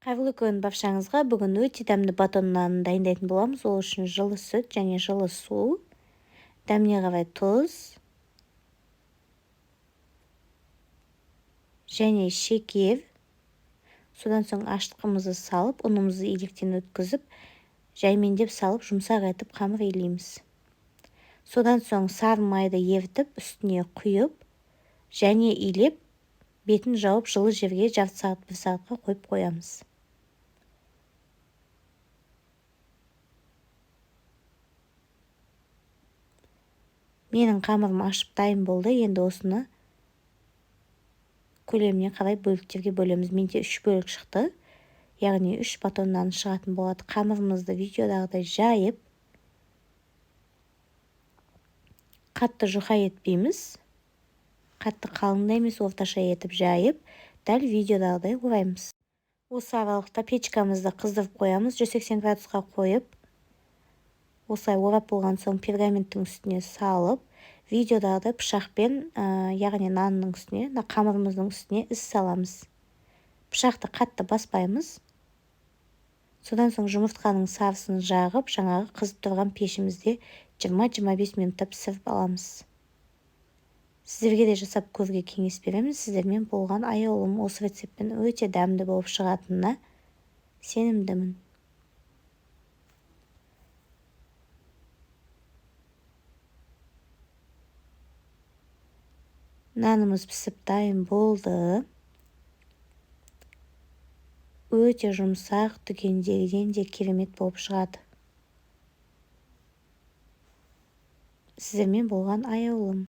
Қайырлы күн баршаңызға. Бүгін өте дәмді батон нанын дайындайтын боламыз. Ол үшін жылы сүт және жылы су, дәміне қарай тұз және шекер. Содан соң ашытқымызды салып, ұнымызды електен өткізіп, жаймендеп салып, жұмсақ етіп қамыр илейміз. Содан соң сары майды ерітіп, үстіне құйып және илеп, бетін жауып, жылы жерге жарты сағат, бір сағатқа қойып қоямыз. Менің қамырым ашып дайын болды. Енді осыны көлеміне қарай бөліктерге бөлеміз. Менде 3 бөлік шықты. Яғни 3 батон нан шығатын болады. Қамырымызды видеодағыдай жайып, қатты жұқа етпейміз. Қатты қалың да емес, орташа етіп жайып, дәл видеодағыдай ораймыз. Осы аралықта печкамызды қыздырып қоямыз. 180 градусқа қойып, осылай орап болған соң пергаменттің үстіне салып, видеодағыдай пышақпен, яғни нанның үстіне, мына қамырымыздың үстіне із саламыз. Пышақты қатты баспаймыз. Содан соң жұмыртқаның сарысын жағып, жаңағы қызып тұрған пешімізде 20-25 минутта пісіріп аламыз. Сіздерге де жасап көруге кеңес беремін. Сіздермен болған Аяулым осы рецептпен өте дәмді болып шығатынына сенімдімін. Нанымыз пісіп дайын болды. Өте жұмсақ, дүкендегіден де керемет болып шығады. Сіздермен болған Аяулым.